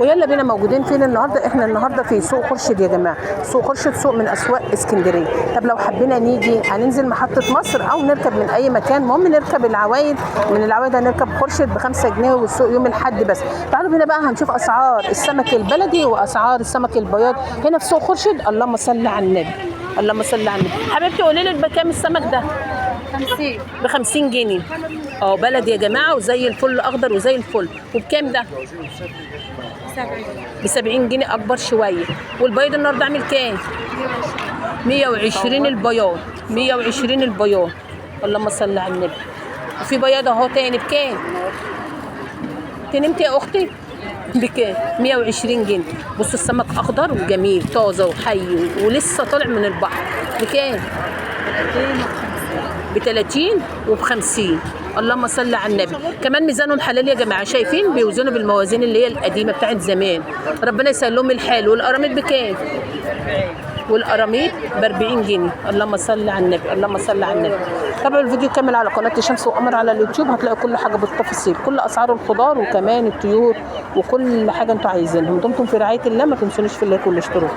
ويلا بينا. موجودين فين النهارده؟ احنا النهارده في سوق خورشيد يا جماعة. سوق خورشيد سوق من اسواق اسكندرية. طب لو حبينا نيجي هننزل محطة مصر او نركب من اي مكان، المهم نركب العوايد، من العوايد هنركب خورشيد ب 5 جنيه، والسوق يوم الاحد بس. تعالوا بينا بقى هنشوف اسعار السمك البلدي واسعار السمك البياض هنا في سوق خورشيد. اللهم صل على النبي، اللهم صل على النبي. حبيبتي قولي لي بكام السمك ده؟ 50. ب 50 جنيه. بلدي يا جماعة، وزي الفل، اخضر وزي الفل. وبكام ده؟ 70. ب 70 جنيه، اكبر شوية. والبياض النهارده عامل كام؟ 120 البياض، 120 البياض. اللهم صل على النبي. وفي بياض اهو تاني بكام؟ انت نمتي يا اختي؟ بكام؟ 120 جنيه. بصوا السمك اخضر وجميل، طازة وحي ولسه طالع من البحر. بكام؟ ب 30 وب 50. اللهم صل على النبي. كمان ميزانهم حلال يا جماعة، شايفين بيوزنوا بالموازين اللي هي القديمة بتاعت زمان. ربنا يسهل لهم الحال. والقراميط بكام؟ والقراميط ب 40 جنيه. اللهم صل على النبي، اللهم صل على النبي. تابعوا الفيديو كامل على قناة شمس وقمر على اليوتيوب، هتلاقوا كل حاجة بالتفاصيل، كل اسعار الخضار وكمان الطيور وكل حاجة انتوا عايزينها. دمتم في رعاية الله، ما تنسونيش في اللايك والاشتراك.